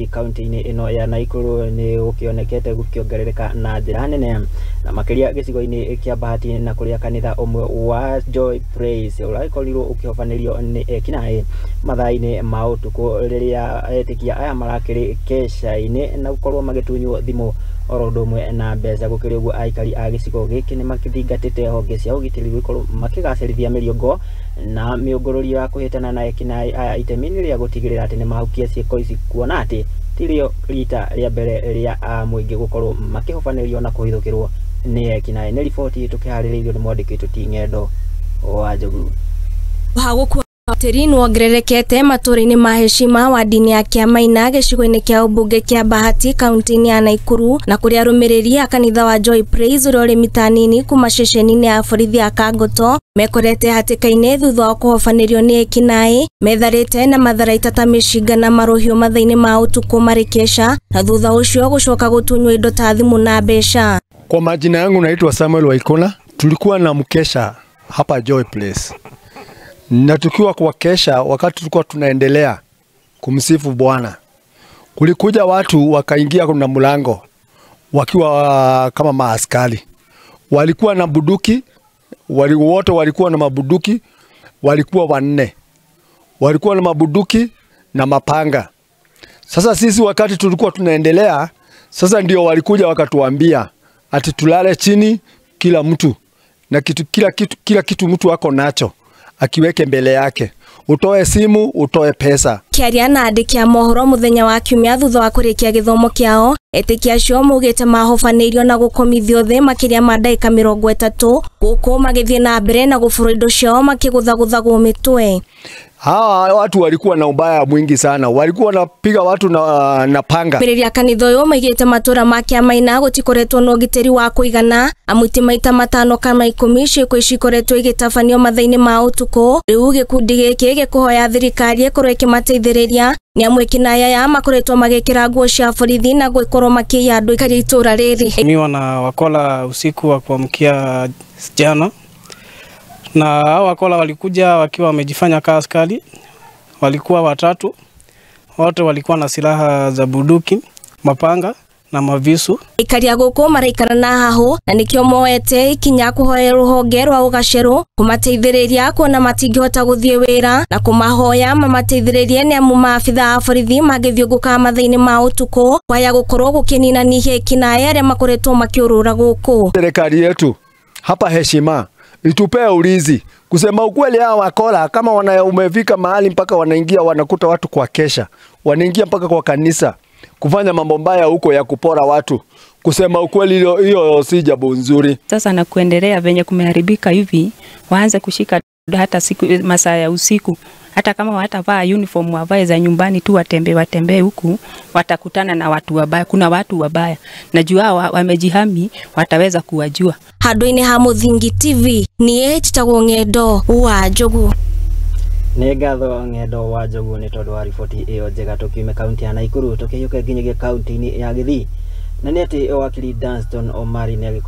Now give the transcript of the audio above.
borithi kaunti-inĩ ĩno ya Nakuru nĩ gũkĩonekete gũkĩongerereka na njĩra nene na makĩria gĩcigo-inĩ kĩa Bahati na kũrĩa kanitha ũmwe wa Joy Praise ũragĩkorirwo ũkĩhobanĩrio nĩ ekinaĩ mathaa-inĩ ma ũtukũ rĩrĩa etĩkia aya marakĩrĩ keca-inĩ na gũkorwo magĩtunywo thimũ oro ũndũ ũmwe na mbeca. Gũkĩrĩ ũguo aikari a gĩcigo gĩkĩ nĩ makĩthingatĩte honge cia ũgitĩri gũkorwo makĩgacĩrithia mĩrĩongo na mĩũngũrũrio ya kũhĩtana na ekinaĩ aya itemi-inĩ rĩa gũtigĩrĩra atĩ nĩ mahukia ciĩko ici kuona atĩ ti rĩo rita rĩa mbere rĩa mũingĩ gũkorwo makĩhobanĩrio na kũhithũkĩrwo nĩ ekinaĩ. Nĩ riboti tũkĩharĩrĩirio nĩ mwandĩki witũ ti Ng'endo wa Njogu. Tĩri nĩwongererekete matũũra-inĩ ma Heshima wadi-inĩ ya Kĩamaina gĩcigo-inĩ kĩa ũmbunge kĩa Bahati kaunti-inĩ ya Nakuru na kũrĩa arũmĩrĩri a kanitha wa Joy Praise ũrĩa ũrĩ mita nini kuma ceceni-inĩ ya borithi ya Kangoto mekorete hatĩka-inĩ thutha wa kũhobanĩrio nĩ ekinaĩ metharĩte na matharaita ta mĩcinga na marũhiũ mathaa-inĩ ma ũtukũ marĩ kesha na thutha ũcio gũcoka gũtunywo indo ta thimũ na mbeca. Kwa majina yangu naitwa Samuel Waikona. Tulikuwa na mkesha hapa Joy Place, na tukiwa kwa kesha, wakati tulikuwa tunaendelea kumsifu Bwana, kulikuja watu wakaingia na mlango wakiwa kama maaskari. Walikuwa na bunduki, wote walikuwa na mabunduki, walikuwa wanne. Walikuwa na mabunduki na mapanga. Sasa sisi wakati tulikuwa tunaendelea, sasa ndio walikuja wakatuambia ati tulale chini kila mtu na kila kitu mtu ako nacho akiweke mbele yake, utoe simu, utoe pesa. Kĩaria na andĩki a mohoro mũthenya wa kiumia thutha wa kũrĩkia gĩthomo kĩao, etĩkia acio maugĩte mahobanĩirio na gũkomithio thĩ makĩria ma ndagĩka 30 gũkũ magĩthiĩ na mbere na gũbũrwo indo ciao makĩgũthagũthagwo mĩtwe. Hawa watu walikuwa na ubaya mwingi sana, walikuwa wanapiga watu na panga. Mbĩrĩria kanitha ũyũ maigĩte matũra ma Kĩamaina gũtikoretwo na ũgitĩri wa kũigana amu ti maita 5 kana 10 ciĩko ici ikoretwo igĩtabanio mathaa-inĩ ma ũtukũ. Rĩu gĩkundi gĩkĩ gĩkũhoya thirikari ĩkorwo ĩkĩmateithĩrĩria nĩ amu ekinaĩ aya makoretwo magĩkĩra nguo cia borithi na gũkorwo makĩiya andũ aikari a itũra rĩrĩ. Miwa na wakola usiku wa kuamkia jana, na hao wakola walikuja wakiwa wamejifanya kama askari, walikuwa watatu, wote walikuwa na silaha za bunduki, mapanga na mavisu. Aikari a gũkũ maraikara na haho na nĩkĩo moete ikinya kũhoya rũhonge rwa ũgacerũ kũmateithĩrĩria kuona matingĩhota gũthiĩ wĩra na kũmahoya mamateithĩrĩrie nĩ amu maabitha a borithi mangĩthiũngũkaga mathaa-inĩ ma ũtukũ kwaya gũkorwo gũkĩninanihia ekinaĩ arĩa makoretwo makĩũrũra gũkũ. Serikali yetu hapa Heshima itupee ulinzi. Kusema ukweli, hao wakola kama umefika mahali mpaka wanaingia wanakuta watu kwa kesha, wanaingia mpaka kwa kanisa kufanya mambo mbaya huko ya kupora watu. Kusema ukweli, hiyo si jambo nzuri. Sasa na kuendelea venye kumeharibika hivi, waanze kushika hata siku masaa ya usiku, hata kama watavaa uniform wavae za nyumbani tu, watembee huku, watakutana na watu wabaya. Kuna watu wabaya najua wamejihami, wataweza kuwajua. Handũ-inĩ ha Mũthingi TV niĩ njĩtagwo Ng'endo wa Njogu. Nĩ ngatho Ng'endo wa Njogu nĩ tondũ wa riboti ĩyo njega. Tũkiume kaunti ya Nakuru tũkĩhiũke nginyagia kaunti-inĩ ya Gĩthii, na nĩ atĩ wakiri Danstan Omari nĩ agĩkorwo